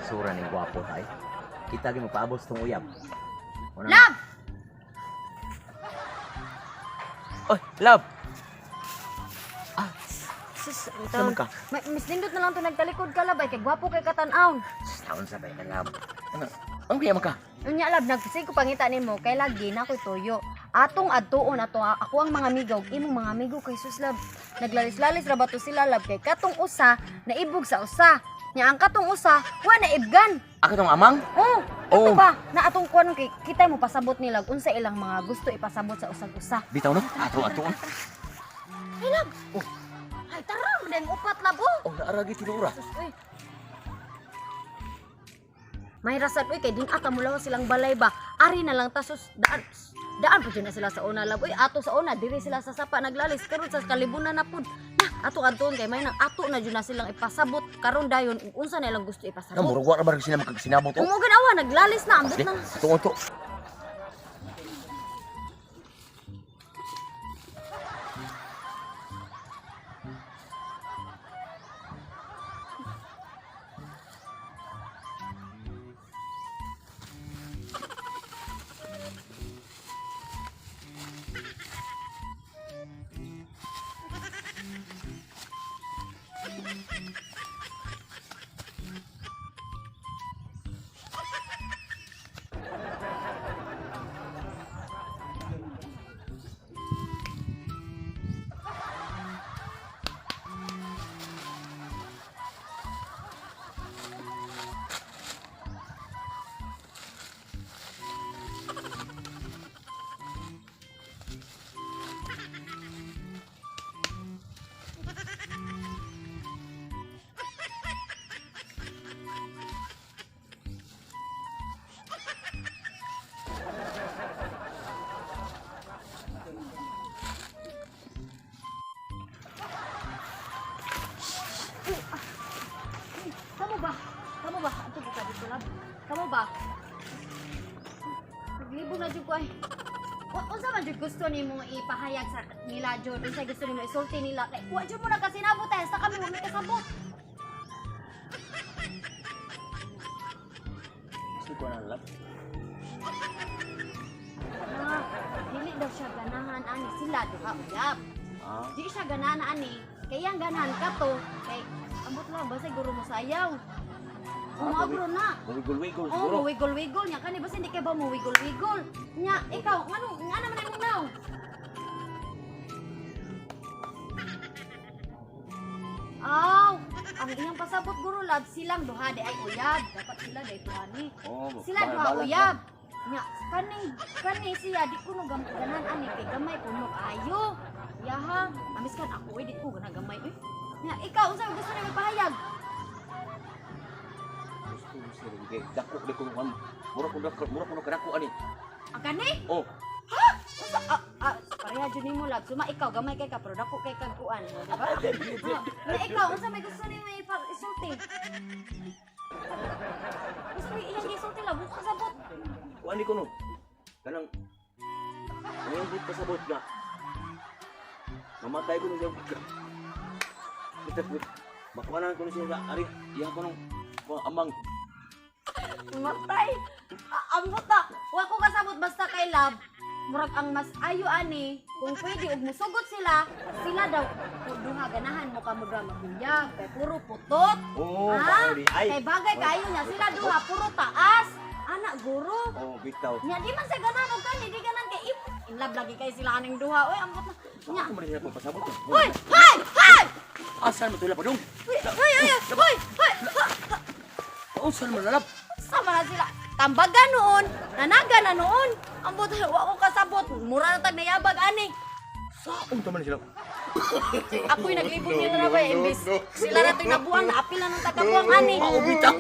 Sura ning gwapo tay. Kita gyud magpaabos tong uyab. Una- Love! Oy, love. Ah, Sus, Saan man ka? May, mis nindot na lang to nagtalikod ka lab ay kay gwapo kay katan-awn. Taon sa bay na love. Ano? Ano kaya man ka? Unya lab nagsig ko pangita nimo kay lagi na ko'y tuyo. Atong adtuon ato ako ang mga amigo ug imong mga amigo kay sus lab. Naglalis-lalis ra ba to sila lab kay katong usa naibog sa usa. Nya ang katong usa wa na ibgan. Ako tong amang? Oh, ito Oh. ba na atong kuan kay kita mo pasabot nila ug unsa ilang mga gusto ipasabot sa usag usa. Bitaw no? Ato ato. Ay lab. Oh. Ay tara, mo upat lab oh. Oh, naaragi tinura. Sus, uy. May rasad uy kay din ata mulaw silang balay ba. Ari na lang ta sus daan daan pud na sila sa una lab. Uy ato sa una diri sila sa sapa naglalis karon sa kalibunan na pud. Na ato adtuon kay may nang ato na jud na silang ipasabot karon dayon ug unsa na ilang gusto Na ipasabot. murag wa ra ba sila magkasinabot oh. Kung mo ganawa naglalis na ambot na. Ato ato. Kamo ba? Kamo ba? Ato ko ka dito lab. Kamo ba? Naglibog na jud ko ay. Unsa man jud gusto nimo ipahayag sa nila jud? Unsa gusto nimo isulti nila? Kay wa jud mo nagkasinabot ay sa kami wa may kasabot. Gusto ko na love. Ah, dili daw siya ganahan ani sila duha uyab. Ah. Di siya ganahan ani. Kay yang ganahan ka to kay ambot lang basta guro mo sayaw. Umaagro na. Wiggle-wiggle Oh, siguro. mo wiggle-wiggle nya kani basta hindi kay ba mo wiggle-wiggle. Nya ikaw ngano nga naman imong naw? Aw, ang iyang pasabot guro lab silang duha di ay uyab. Dapat sila di ani. Oh, Sila duha balance uyab. Nya kani kani siya di kuno ganahan ani kay gamay kuno ayo. Yaha, amis kan ako eh di ko gana gamay eh. Nya ikaw unsa gusto nimo ipahayag? Gusto ko sila kay dako di ko kan. Mura ko dako, mura ko kadako ani. Ang kani? Oh, Unsa pareha jud nimo lab. Suma ikaw gamay kay ka pero dako kay kag kuan, di ba? Na ikaw unsa may gusto nimo isulti? Unsa may iyang gisulti lab? Buka sabot. kuan di ko no. Kanang ang iyang but pasabot nga. Mamatay ko nung siya. Kita ko. Makuanan ko siya sa ari iya ko nung kuang amang. Matay. Ambot ta. Wa ko kasabot basta kay lab. Murag ang mas ayo ani kung pwede og musugot sila, sila daw kung duha ganahan mo ka mo duha maguyab kay puro putot. Oh, Ah, mao di ay. Kay bagay kayo niya sila duha puro taas. Anak guro. Oh, bitaw. Nya di man sa ganan og kani di ganan kay in love lagi kay sila aning duha. Oy ambot na. Nya. Ako man sila pagpasabot. Hoy, hay, hay! Asan mo tula pa dong? Hoy, hoy, hoy, hoy, hoy. Unsan man lalab? Sama na sila. Tambaga noon, nanaga na noon. Ambot wa ko kasabot. Mura na tag nayabag ani. Saon ta man sila? Ako'y naglibog nila na ba imbis sila na to'y nabuang naapil na ng tagabuang ani. Mao bitaw.